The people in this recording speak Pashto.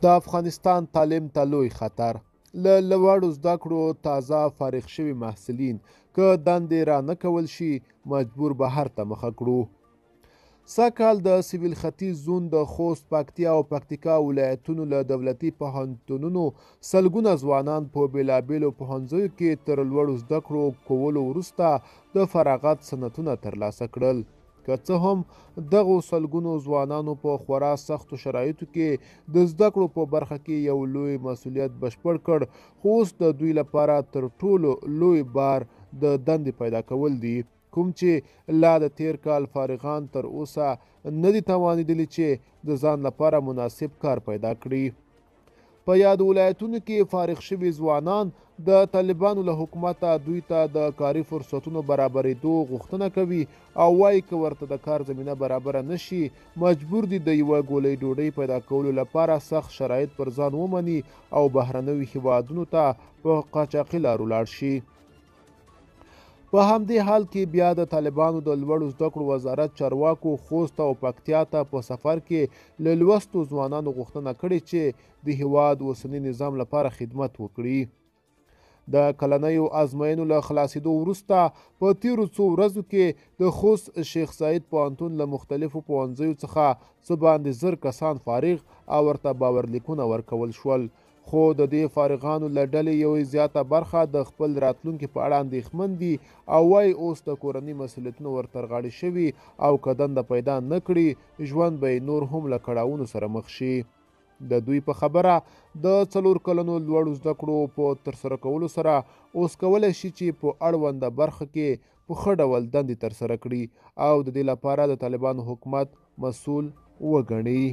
د افغانستان تعلیم ته لوی خطر. له لوړو زده کړو تازه فارغ شوي محصلین که دندې را نه کول شي، مجبور بهر ته مخه کړو. سږ کال د سویل ختیځ زون د خوست، پکتیا او پکتیکا ولایتونو له دولتي پوهنتونونو سلګونه ځوانان په بېلابېلو پوهنځیو کې تر لوړو زده کړو کولو وروسته د فراغت سندونه ترلاسه کړل. که څه هم دغو سلګونو ځوانانو په خورا سختو شرایطو کې د زده کړو په برخه کې یو لوی مسولیت بشپړ کړ، خو اوس د دوی لپاره تر ټولو لوی بار د دندې پیدا کول دي، کوم چې لا د تېر کال فارغان تر اوسه نه دي توانېدلي چې د ځان لپاره مناسب کار پیدا کړي. په یادو ولایتونو کې فارغ شوي ځوانان د طالبانو له حکومته دوی ته د کاري فرصتونو برابرېدو غوښتنه کوي او وايي، که ورته د کار زمینه برابره نه شي، مجبور دي د یوه ګولۍ ډوډۍ پیدا کولو لپاره سخت شرایط پر ځان ومني او بهرنیو هیوادونو ته په قاچاقي لارو لاړ شي. په همدې حال کې بیا د طالبانو د لوړو زده کړو وزارت چارواکو خوست او پکتیا ته په سفر کې له لوستو ځوانانو غوښتنه کړې چې د هیواد اوسني نظام لپاره خدمت وکړي. د کلنیو ازموینو له خلاصېدو وروسته په تېرو څو ورځو کې د خوست شیخ زاید پوهنتون له مختلفو پوهنځیو څخه څه باندې 1000 کسان فارغ او ورته باورلیکونه ورکول شول، خو د دې فارغانو له ډلې یوه زیاته برخه د خپل راتلونکي په اړه اندېښمن دي او وايي اوس د کورنۍ مسولیتونه ورتر غاړې شوي او که دنده پیدا نه کړي، ژوند به یې نور هم له کړاوونو سره مخ شي. د دوی په خبره د 4 کلنو لوړو زده کړو په ترسره کولو سره اوس کولی شي چې په اړونده برخه کې په ښه ډول دندې ترسره کړي او د دې لپاره د طالبانو حکومت مسول وګڼي.